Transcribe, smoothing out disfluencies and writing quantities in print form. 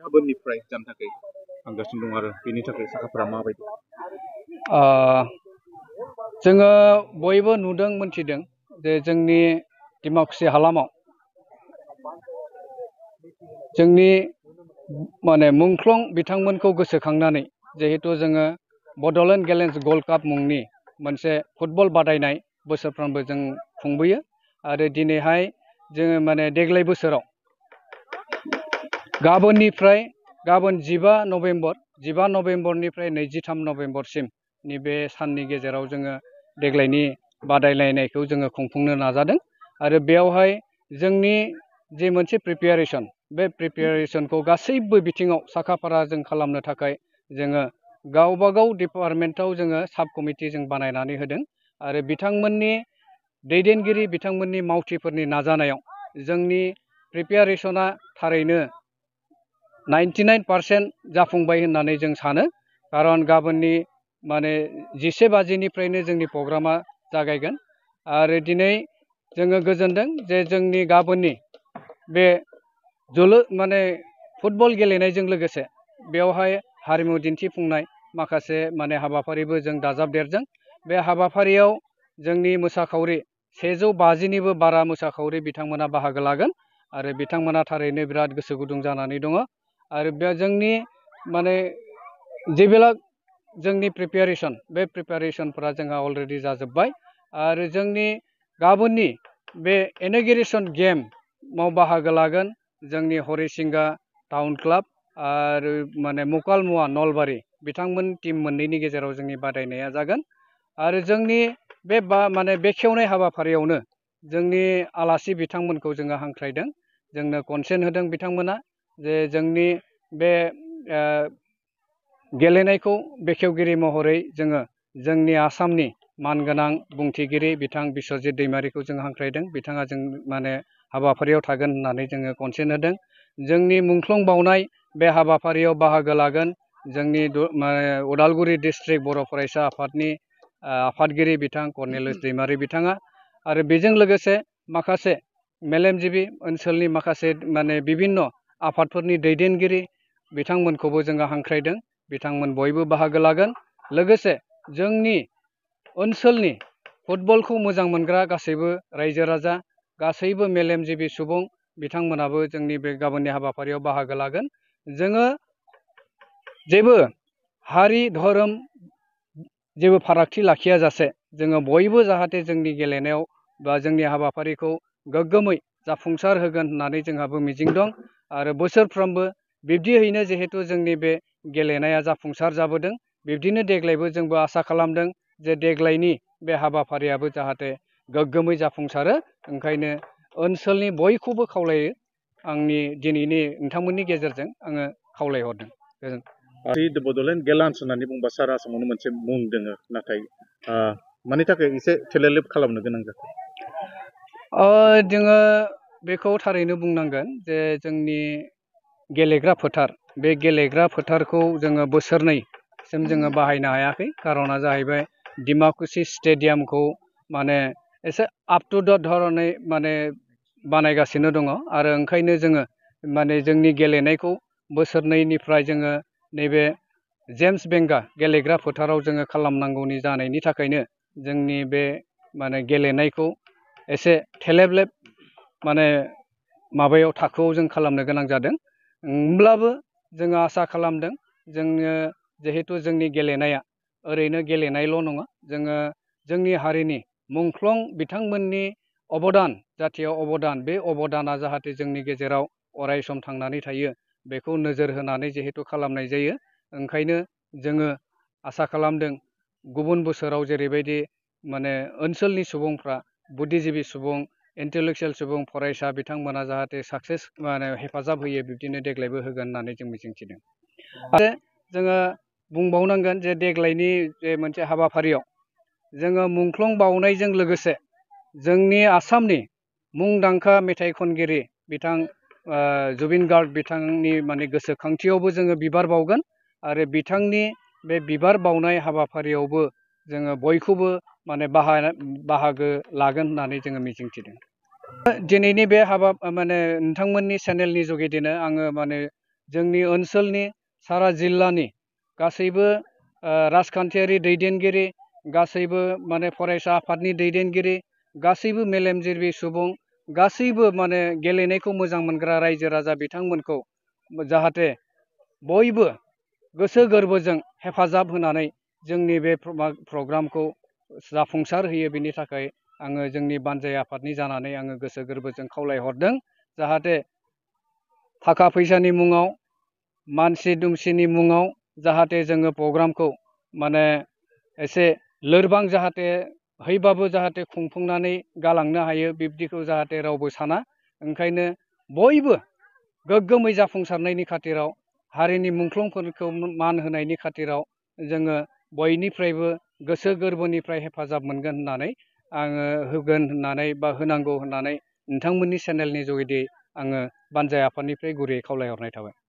गाबोननिफ्राय जानो थाखाय थांगासिनो दं आरो बेनि थाखाय साखाफोरा माबायदि जोङो बयबो नुदों मोनथिदों जे जोंनि डिमाकुसि हालामाव जोंनि माने मुंख्लं बिथांमोनखौ गोसोखांनानै जिहेतु जोङो बड'लेण्ड गेलेन्स गल्ड काप मुंनि मोनसे फुटबल बादायनाय बोसोरफ्रोमबो जों खुंबोयो आरो दिनैहाय जोङो माने देग्लाय बोसोराव गाबोन 15 नभेम्बरनिफ्राय 23 नभेम्बरसिम बे साननि गेजेराव जोङो देग्लायनि बादायलायनायखौ जोङो खुंफुंनो नाजादों आरो बेयावहाय जोंनि जे मोनसे प्रिपेयारेसन बे प्रिपेयारेसनखौ गासैबो बिथिङाव साखाफारा जों खालामनो थाखाय जोङो गावबागाव डिपार्टमेन्टआव जोङो साब कमिटि जों बानायनानै होदों आरो बिथांमोननि दैदेनगिरि बिथांमोननि मावथिफोरनि नाजानायाव जोंनि प्रिपेयारेसना थारैनो 99% जाफुंबाय होननानै जों सानो खारन गाबोननि माने 11:50निफ्रायनो जोंनि प्रग्रामा जागायगोन आरो दिनै जोङो गोजोनदों जे जोंनि गाबोननि बे माने फुटबल गेलेनायजों लोगोसे बेवहाय हारिमु दिन्थिफुंनाय माखासे माने हाबाफारिबो जों दाजाबदेरदों बे हाबाफारियाव जोंनि मोसाखावरि 150निबो बारा मोसाखावरि बिथांमोना बाहागो लागोन आरो बिथांमोना थारैनो बिराद गोसो गुदुं जानानै दङ आरो बे जोंनि माने जेबेला जोंनि प्रिपेयारेसन बे प्रिपेयारेसनफोरा जोंहा अलरेडि जाजोब्बाय आरो जोंनि गाबोननि बे इन'ग्रेसन गेमाव बाहागो लागोन जोंनि हरिसिंगा टाउन क्लाब आरो माने मुकालमुवा नलबारि बिथांमोन टीम मोननैनि गेजेराव जोंनि बादायनाया जागोन आरो जोंनि बे माने बेखेवनाय हाबाफारियावनो जोंनि आलासि बिथांमोनखौ जोङो हांख्रायदों जोंनो कनसेन्ट होदों बिथांमोना जे जोंनि बे गेलेनायखौ बेखेवगिरि महरै जोङो जोंनि आसामनि मानगोनां बुंथिगिरि बिथां बिस्वजित दैमारिखौ जों हांख्रायदों बिथाङा जों माने हाबाफारियाव थागोन होननानै जोङो कनसेन्ट होदों जोंनि मुंख्लं बावनाय बे हाबाफारियाव बाहागो लागोन जोंनि उदालगुरि डिस्ट्रिक्ट बर' फरायसा आफादनि आफादगिरि बिथां कर्नेलियास दैमारि बिथाङा आरो बेजों लोगोसे माखासे मेलेमजिबि ओनसोलनि माखासे माने बिभिन्न आफादफोरनि दैदेनगिरि बिथांमोनखौबो जोङो हांख्रायदों बिथांमोन बयबो बाहागो लागोन लोगोसे जोंनि ओनसोलनि फुटबलखौ मोजां मोनग्रा गासैबो रायजो राजा गासैबो मेलेमजिबि सुबुं बिथांमोनाबो जोंनि बे गाबोननि हाबाफारियाव बाहागो लागोन जोङो जेबो हारि धोरोम जेबो फारागथि लाखियाजासे जोङो बयबो जाहाथे जोंनि गेलेनायाव बा जोंनि हाबाफारिखौ गोग्गोमै जाफुंसार होगोन होननानै जोंहाबो मिजिं दं आरो बोसोरफ्रोमबो बिब्दियैनो जिहेतु जोंनि बे गेलेनाया जाफुंसार जाबोदों बिब्दिनो देग्लायबो जोंबो आसा खालामदों जे देग्लायनि बे हाबाफारियाबो जाहाथे गोग्गोमै जाफुंसारो ओंखायनो ओनसोलनि बयखौबो खावलायो आंनि दिनैनि नोंथांमोननि गेजेरजों आङो खावलायहरदों गोजोन्थों। बड'लेण्ड गेलान्स होननानै बुंबा सारा आसामावनो मोनसे मुं दोङो नाथाय मानि थाखाय एसे थेलेलेब खालामनो गोनां जाखो जोङो बेखौ थारैनो बुंनांगोन जे जोंनि गेलेग्रा फोथार बे गेलेग्रा फोथारखौ जोङो बोसोरनैसिम जोङो बाहायनो हायाखै खारना जाहैबाय डिमाकुसि स्टेडियामखौ माने एसे आप टु डेट धरनै माने बानायगासिनो दङ आरो ओंखायनो जोङो माने जोंनि गेलेनायखौ बोसोरनैनिफ्राय जोङो नैबे जेम्स बेंगा गेलेग्रा फोथाराव जोङो खालामनांगौनि जानायनि थाखायनो जोंनि बे माने गेलेनायखौ एसे थेलेबलेब माने माबायाव थाखोआव जों खालामनो गोनां जादों होमब्लाबो जोङो आसा खालामदों जोङो जिहेतु जोंनि गेलेनाया ओरैनो गेलेनायल' नङा जोङो जोंनि हारिनि मुंख्लं बिथांमोननि अबदान जाथियाव अबदान बे अबदाना जाहाथे जोंनि गेजेराव अराय सम थांनानै थायो बेखौ नोजोर होनानै जिहेतु खालामनाय जायो ओंखायनो जोङो आसा खालामदों गुबुन बोसोराव जेरैबायदि माने ओनसोलनि सुबुंफ्रा बुद्धिजिबि सुबुं इन्टेलेक्सुवेल सुबुं फरायसा बिथांमोना जाहाथे साक्सेस माने हेफाजाब होयो बिब्दिनो देग्लायबो होगोन होननानै जों मिजिंथिदों आरो जोङो बुंबावनांगोन जे देग्लायनि जे मोनसे हाबाफारियाव जोङो मुंख्लं बावनायजों लोगोसे जोंनि आसामनि मुंदांखा मेथाइ खनगिरि बिथां जुबिन गार्ग बिथांनि माने गोसोखांथियावबो जोङो बिबार बावगोन आरो बिथांनि बे बिबार बावनाय हाबाफारियावबो जोङो बयखौबो माने बाहागो लागोन होननानै जोङो मिजिंथिदों दिनैनि बे हाबा माने नोंथांमोननि चेनेलनि जुगेदिनो आङो माने जोंनि ओनसोलनि सारा जिल्लानि गासैबो राजखान्थियारि दैदेनगिरि, गासैबो माने फरायसा आफादनि दैदेनगिरि, गासैबो मेलेमजिबि सुबुं, गासैबो माने गेलेनायखौ मोजां मोनग्रा रायजो राजा बिथांमोनखौ जाहाथे बयबो गोसो गोरबोजों हेफाजाब होनानै जोंनि बे प्रग्रामखौ जाफुंसार होयो। बेनि थाखाय आङो जोंनि बानजाय आफादनि जानानै आङो गोसो गोरबोजों खावलायहरदों जाहाथे थाखा फैसानि मुङाव, मानसि दुमसिनि मुङाव जाहाथे जोङो प्रग्रामखौ माने एसे लोरबां जाहाथे हैबाबो जाहाथे खुंफुंनानै गालांनो हायो, बिब्दिखौ जाहाथे रावबो साना। ओंखायनो बयबो गोग्गोमै जाफुंसारनायनि खाथिराव, हारिनि मुंख्लंफोरखौ मान होनायनि खाथिराव जोङो बयनिफ्रायबो गोसो गोरबोनिफ्राय हेफाजाब मोनगोन होननानै आङो होगोन होननानै बा होनांगौ होननानै नोंथांमोननि चेनेलनि जुगिदि आङो बानजाय आफादनिफ्राय गुरैयै खावलायहरनाय थाबाय।